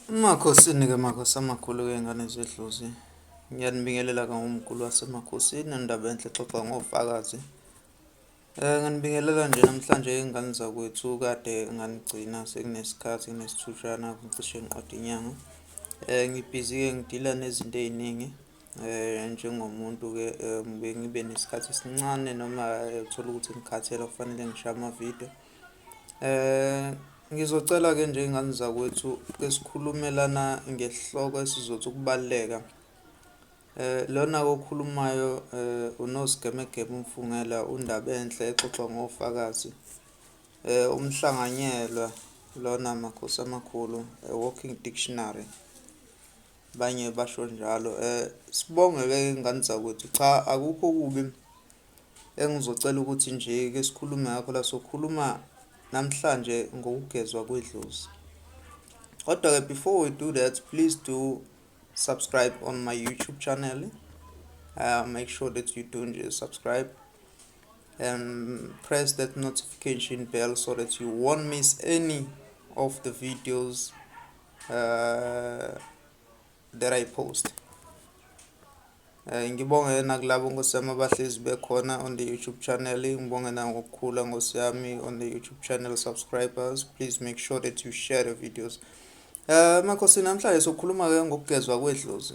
Emakhosini-ke makhosi amakhulu-ke ngane zedlozi, ngiyanibingelela-ke ngomkhulu wasemakhosini Ndabenhle exoxa ngofakazi. Nginibingelela nje namhlanje iy'ngane zakwethu, kade nganigcina sekunesikhathi kunesithutshana cishe ngiqeda inyanga. Ngibhizi-ke ngidila nezinto ey'ningi njengomuntu-ke ngibuye ngibe nesikhathi esincane noma uthole ukuthi ngikhathele kufanele ngishaye amavidiyo. Ngizocela-ke nje iy'ngane zakwethu ke sikhulume lana ngesihloko esizothi ukubaluleka. Lona-ke okhulumayo uNozigemegeme uMfungela uNdabenhle exoxa ngofakazi. Umhlanganyelwa lona makhosi amakhulu, a walking dictionary, abanye basho njalo. Sibonge-ke iy'ngane zakwethu, cha akukho okubi engizocela ukuthi nje ke sikhulume ngakho la. Sokhuluma namhlanje ngokugezwa kwedlozi. Kodwa-ke before we do that, please do subscribe on my YouTube channel. Make sure that you do nje subscribe and press that notification bell so that you won't miss any of the videos that I post. Ngibonge nakulabo nkosi yami abahlezi bekhona on the YouTube channel. Ngibonge nangokukhula nkosi yami on the YouTube channel subscribers. Please make sure that you share the videos. Makhosi, namhlanje sokhuluma ke ngokugezwa kwedlozi.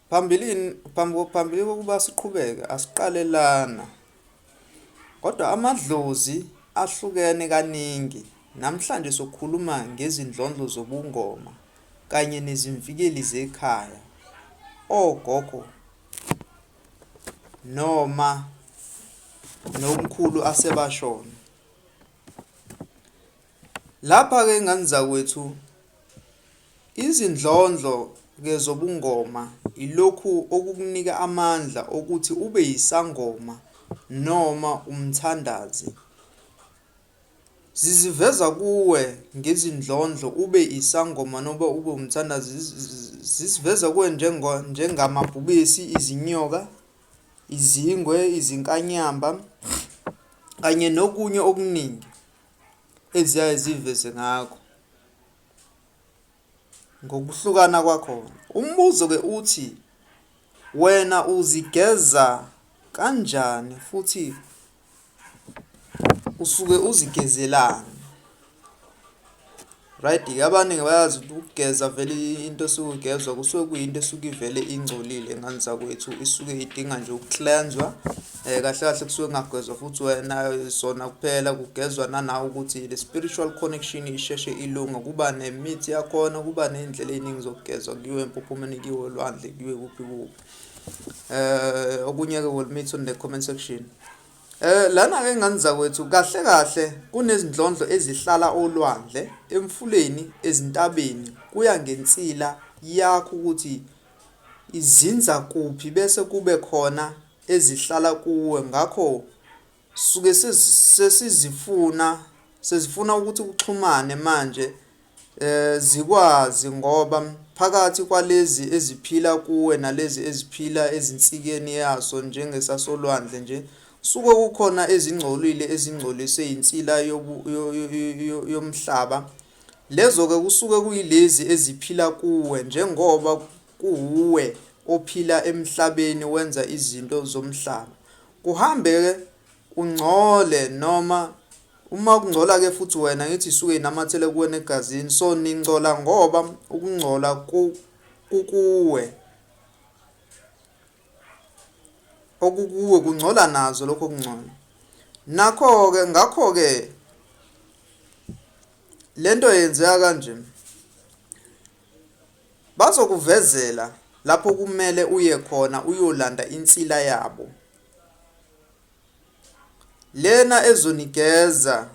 Phambilini phambi kokuba siqhubeke asiqale lana. Kodwa amadlozi ahlukene kaningi. Namhlanje sokhuluma ngezindlondlo zobungoma kanye nezimvikeli zekhaya, ogogo noma nomkhulu asebashona. Lapha-ke ngane zakwethu, izindlondlo-ke zobungoma ilokhu okukunika amandla okuthi ube yisangoma noma umthandazi. Ziziveza kuwe ngezindlondlo ube isangoma noma ube umthandazi, ziziveza kuwe njengamabhubesi, izinyoka, izingwe, izinkanyamba kanye nokunye okuningi eziyaye ziveze ngakho ngokuhlukana kwakhona. Umbuzo-ke uthi wena uzigeza kanjani futhi usuke uzigezelani? Right-ke abaningi bayazi ukuthi ukugeza vele into esuke igezwa kusuke kuyinto esuke ivele ingcolile ngane zakwethu, isuke idinga nje ukuklenzwa. Kahle kahle kusuke kungagezwa futhi wena sona kuphela, kugezwa nanawe ukuthi le spiritual connection isheshe ilunge. Kuba nemithi yakhona, kuba ney'ndlela ey'ningi zokugezwa, kuyiwe empophomeni, kuyiwe olwandle, kuyiwe kuphi kuphi. Okunye-ke we'll meet on the comment section. Lana-ke ngane zakwethu kahle kahle kunezindlondlo ezihlala olwandle, emfuleni, ezintabeni, kuya ngensila yakho ukuthi izinza kuphi bese kube khona ezihlala kuwe ngakho suke sesizifuna sezifuna ukuthi kuxhumane manje zikwazi ngoba phakathi kwalezi eziphila kuwe nalezi eziphila ezinsikeni yaso njengesasolwandle nje suke kukhona ezingcolile ezingcoliswe yinsila yomhlaba. Lezo-ke kusuke kuyilezi eziphila kuwe njengoba kuwuwe ophila emhlabeni wenza izinto zomhlaba. Kuhambe-ke ungcole noma uma kungcola-ke futhi wena ngithi isuke inamathele kuwena egazini, so ningcola ngoba ukungcola kukuwe, okukuwe kungcola nazo lokho kungcola. Nakho-ke ngakho-ke lento yenzeka kanje, bazokuvezela lapho kumele uye khona uyolanda insila yabo. Lena ezonigeza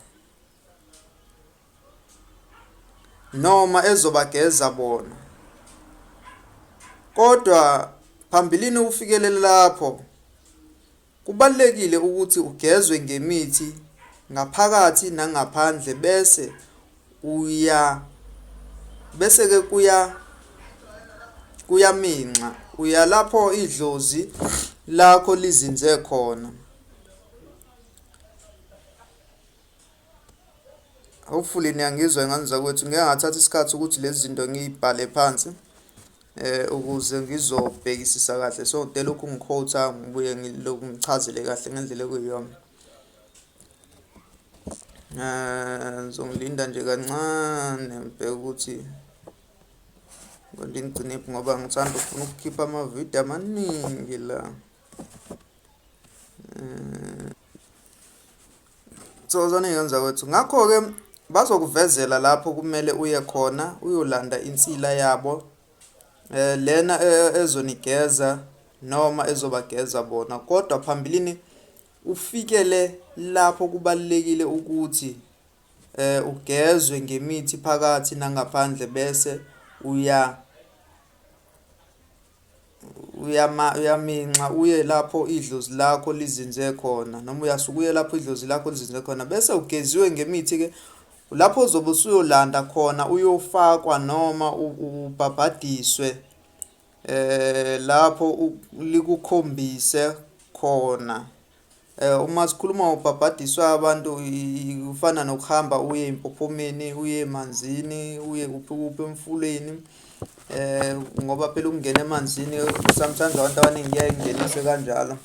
noma ezobageza bona. Kodwa phambilini ufikelele lapho, kubalulekile ukuthi ugezwe ngemithi ngaphakathi nangaphandle bese uya bese-ke kuya kuyaminxa uya lapho idlozi lakho lizinze khona. Hopefully niyangizwa ngane zakwethu, ngeke ngathatha isikhathi ukuthi lezi zinto ngiy'bhale phansi ukuze ngizobhekisisa kahle. So ngidela ukungikhotha ngibuye ngilokhu ngichazele kahle ngendlela ekuyiyona. Ngizongilinda nje kancane ngibheke ukuthi konje ngigcinephi ngoba ngithanda ukufuna ukukhipha amavidiyo amaningi la. Thokozani ngane zakwethu. Ngakho-ke bazokuvezela lapho kumele uye khona uyolanda insila yabo lena ezonigeza noma ezobageza bona kodwa phambilini ufikele lapho kubalulekile ukuthi ugezwe ngemithi phakathi nangaphandle bese uya uyaminxa uye lapho idlozi lakho lizinze khona noma uyasuka uye lapho idlozi lakho lizinze khona bese ugeziwe ngemithi-ke lapho uzobe usuyolanda khona uyofakwa noma ubhabhadiswe lapho likukhombise khona. Uma sikhuluma ngokubhabhadiswa abantu kufana nokuhamba uye empophomeni, uye emanzini, uye kuphi kuphi emfuleni ngoba phela ukungena emanzini sometimes abantu abaningi kuyaye kungenise kanjalo.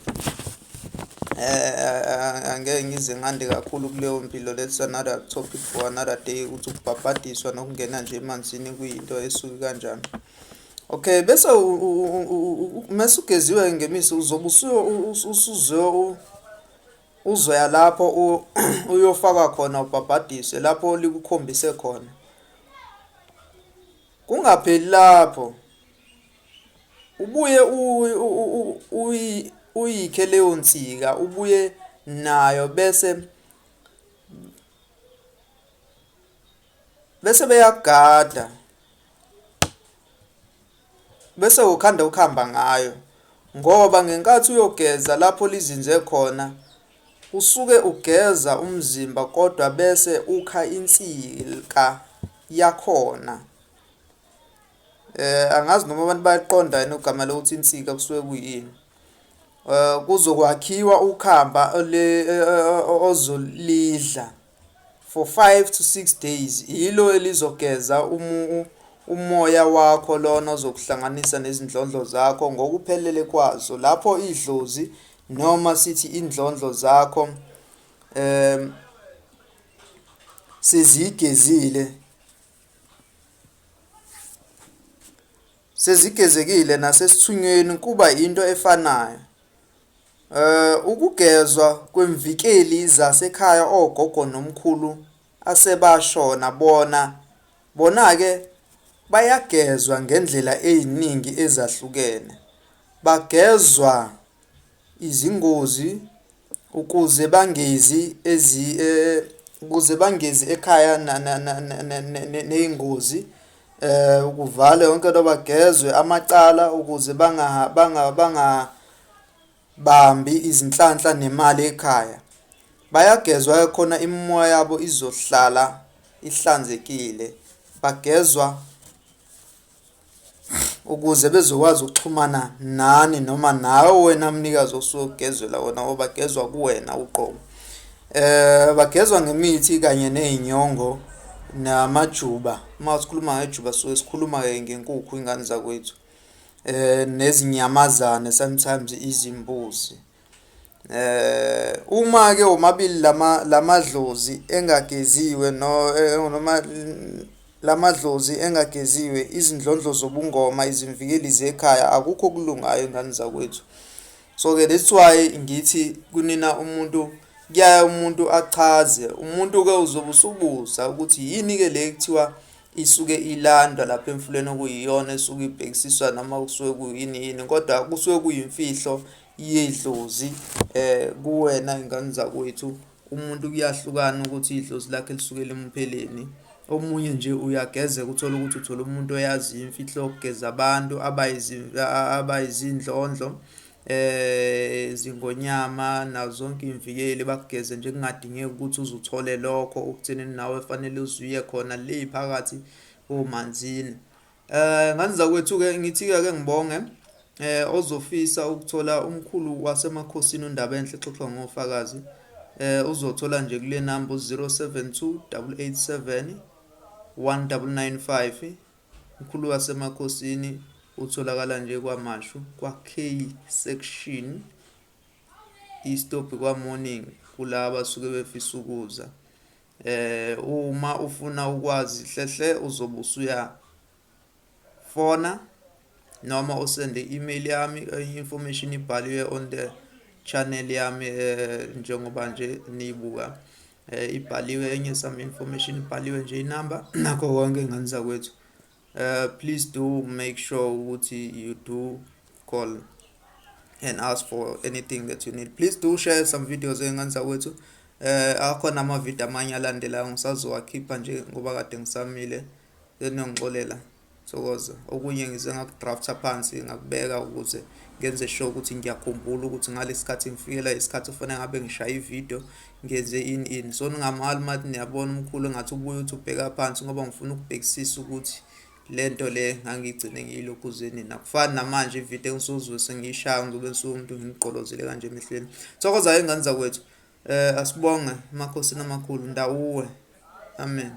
Angeke ngize ngande kakhulu kuleyo mpilo, that's another topic for another day ukuthi ukubhabhadiswa nokungena nje emanzini kuyinto esuke kanjani. Okay, bese mese ugeziwe ngemisi uzobe usuze uzoya lapho uyofakwa khona ubhabhadiswe lapho likukhombise khona. Kungapheli lapho ubuye uyikhe leyo nsika ubuye nayo bese bese beyakugada. Bese ukhanda ukuhamba ngayo ngoba ngenkathi uyogeza lapho lizinze khona usuke ugeza umzimba kodwa bese ukha insika yakhona. Angazi noma abantu bayaliqonda yini igama lokuthi insika kusuke kuyini. Kuzokwakhiwa ukhamba ozolidla. For 5 to 6 days yilo elizogeza umoya wakho lona ozokuhlanganisa nezindlondlo zakho ngokuphelele kwazo lapho idlozi noma sithi indlondlo zakho sezigezile sezigezekile nasesithunyweni kuba into efanayo. Ukugezwa kwemvikeli zasekhaya ogogo nomkhulu asebashona bona bona-ke bayagezwa ngendlela ey'ningi ezahlukene. Bagezwa izingozi ukuze bangezi ukuze bangezi ekhaya ney'ngozi. Kuvalwe yonke into bagezwe amacala ukuze bangabambi izinhlanhla nemali ekhaya. Bayagezwa-ke khona imimoya yabo izohlala ihlanzekile. Bagezwa ukuze bezokwazi ukuxhumana nani noma nawe wena mnikazi osuke ugezela wona ngoba bagezwa kuwena uqobo. Bagezwa ngemithi kanye ney'nyongo namajuba. Uma sikhuluma ngejuba sisuke sikhuluma-ke ngenkukhu ingane zakwethu nezinyamazane sometimes izimbuzi. Uma-ke womabili lama lamadlozi engageziwe noma lamadlozi engageziwe izindlondlo zobungoma izimvikeli zekhaya akukho okulungayo ingane zakwethu. So-ke that's why ngithi kunina umuntu kuyaye umuntu achaze umuntu-ke uzobe usubuza ukuthi yini-ke le kuthiwa isuke ilandwa lapha emfuleni okuyiyona esuke ibhekisiswa noma kusuke kuyini yini kodwa kusuke kuyimfihlo yedlozi kuwena ingane zakwethu umuntu kuyahlukana ukuthi idlozi lakhe lisuke limupheleni omunye nje uyagezeka uthole ukuthi uthola umuntu oyaziyo imfihlo yokugeza abantu abayizindlondlo zingonyama nazo zonke iy'mvikeli bakugeze nje kungadingeki ukuthi uze uthole lokho ukuthenini nawe fanele uze uye khona le phakathi omanzini. Ngane zakwethu-ke ngithi-ke ake ngibonge ozofisa ukuthola umkhulu wasemakhosini uNdabenhle exoxa ngofakazi. Uzothola nje kule number 072 887 1995. Mkhulu waseMakhosini utholakala nje KwaMashu kwa-K section, istobhi kwa-morning kulaba abasuke befisa ukuza. Uma ufuna ukwazi hlehle uzobe usuya fona noma usende i-email yami, information ibhaliwe on the channel yami, njengoba nje niyibuka, ibhaliwe enye some information, ibhaliwe nje inamba nakho konke, ngane zakwethu. Please do make sure ukuthi you do call and ask for anything that you need. Please do share some videos, engane zakwethu. Akhona amavidiyo amanye alandelayo ngisazowakhipha nje ngoba kade ngisamile, seniyongixolela. Thokoza. Okunye ngize ngakudrafta phansi, ngakubeka ukuze ngenze sure ukuthi ngiyakhumbula ukuthi ngalesi sikhathi ngifikela isikhathi kufanele ngabe ngishaya ividiyo, ngenze ini ini. So ningamali mathi niyabona umkhulu engathi ubuye uthi ubheka phansi, ngoba ngifuna ukubhekisisa ukuthi lento le ngangigcine ngiyilokhuzeni nini. Akufani namanje, ividiyo engisuzuze sengiyishaya ngizobe ngisuke umuntu ngimgqolozele kanje emehlweni. Thokoza, ingane zakwethu. Asibonge emakhosini amakhulu ndawuwe. Amen.